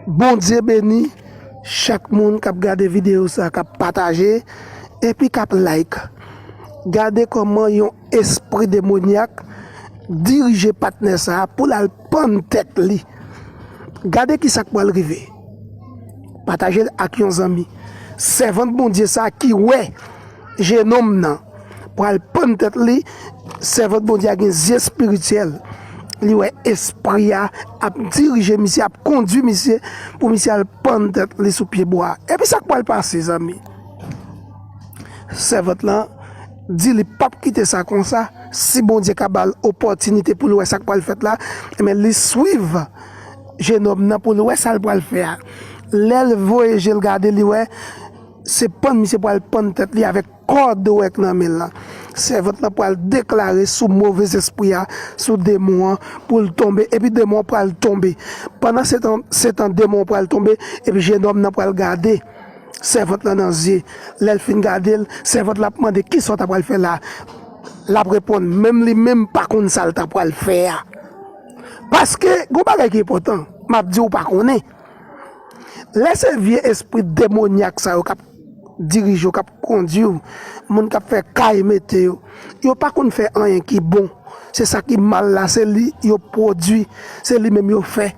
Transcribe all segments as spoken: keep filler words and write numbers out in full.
Bondye beni chak moun k ap gade videyo sa, k ap pataje, epi k ap like. Gade kòman yon espri demonyak dirije patnè sa a pou l al pann tèt li. Gade ki sa k pral rive. Pataje l ak yon zanmi. Sèvant Bondye sa a ki wè jenòm nan pral pann tèt li, sèvant Bondye a gen zye espirityèl. Li wè espri a ap dirije misye, ap kondui misye pou misye al pann tèt li sou pye bwa. Epi sa k pral pase, zanmi? Sèvant lan di li p ap kite sa konsa. Si Bondye ka ba l opòtinite pou l wè sa k pral fèt la, ebyen, li swiv jenòm nan pou l wè sa l pral fè a. Lè l voye je l gade, li wè se pann misye pral pann tèt li avèk kòd dwèt nan men l lan. Sèvant lan pral deklare sou move espri a, sou demon an, pou l tonbe, epi demon an pral tonbe. Pandan se tan, se tan demon an pral tonbe, epi jenòm nan pral gade sèvant lan nan zye. Lè l fin gade l, sèvant lan ap mande, "Kisa w ta pral fè la?" L ap reponn, menm li menm pa konn sa l ta pral fè a. Paske, gon bagay ki enpòtan, m ap di w pa konnen. Lè se vye espri demonyak sa yo k ap dirije w, k ap kondui w, moun k ap fè kay mete yo, yo pa konn fè anyen ki bon. Se sa ki mal la, se li yo pwodui, se li menm yo fè.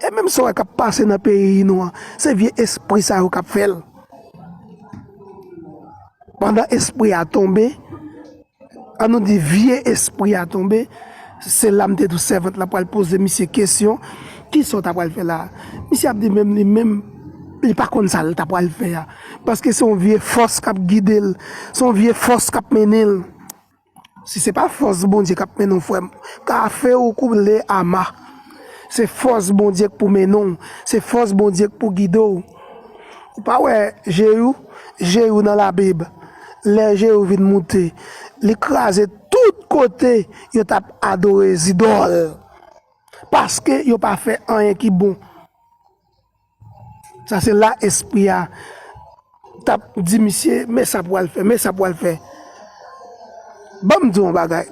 E menm sa w wè k ap pase nan peyi nou an, se vye espri sa yo k ap fè l. Pandan espri a tonbe, an nou di vye espri a tonbe, se la m te di w sèvant la pral poze misye kesyon, "Kisa w ta pral fè la?" Misye ap di menm li menm, li pa konn sa l ta pral fè a. Paske se yon vye fòs k ap gide l, se yon vye fòs k ap mennen l. Si se pa fòs Bondye k ap mennen w, frè m, kafe ou koule ama. Se fòs Bondye k pou mennen w, se fòs Bondye k pou gide w. Ou pa wè Jeyou? Jeyou nan Labib, lè Jeyou vin moute, li kraze tout kote yo t ap adore zidòl. Paske yo pa fè anyen ki bon. Sa se la espri a t ap di misye, "Men sa pou w al fè, men sa pou w al fè." Ban m di w yon bagay.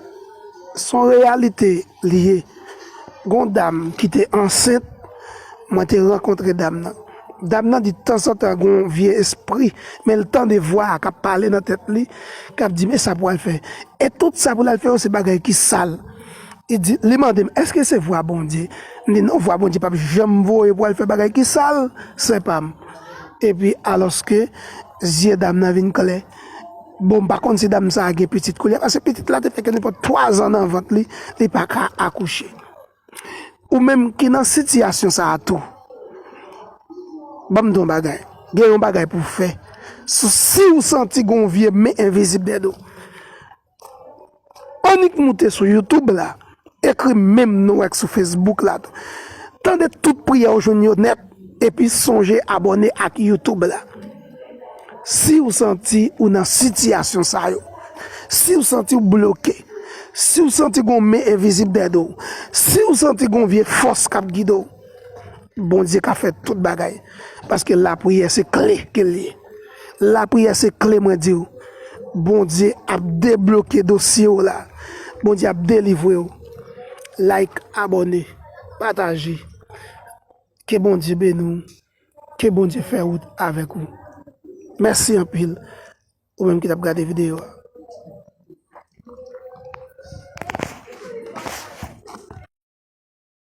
Se yon reyalite li ye. Gon dam ki te ansent, mwen te rankontre dam nan. Dam nan di tanzantan gon vye espri, men l tande vwa a k ap pale nan tèt li, k ap di, "Men sa pou w al fè." E tout sa pou l al fè yo se bagay ki sal. Li di, li mande m, "Èske se vwa Bondye?" M di, "Non, vwa Bondye p ap janm voye pou al fè bagay ki sal, sè pa m." Epi, alòske zye dam nan vin klè, bon, m pa konn si dam sa a gen pitit koulye a, paske pitit la te fè ke nenpòt twa zan nan vant li, li pa ka akouche. Ou menm ki nan sitiyasyon sa a tou, ban m di w yon bagay. Gen yon bagay pou w fè. Si, si w santi gon vye men envizib dèyè do w, annik moute sou YouTube la, ekri menm non wè k sou Facebook la tou. Tande tout priyè w jwenn yo nèt, epi sonje abòne ak YouTube la. Si w santi ou nan sitiyasyon sa yo, si w santi w bloke, si w santi gon men envizib dèyè do w, si w santi gon vye fòs k ap gide w, Bondye ka fè tout bagay. Paske lapriyè se kle ke l ye. Lapriyè se kle, mwen di w. Bondye ap debloke dosye w la. Bondye ap delivre w. Like, abòne, pataje. Ke Bondye beni w. Ke Bondye fè wout avèk ou. Mèsi anpil, ou menm ki t ap gade videyo a.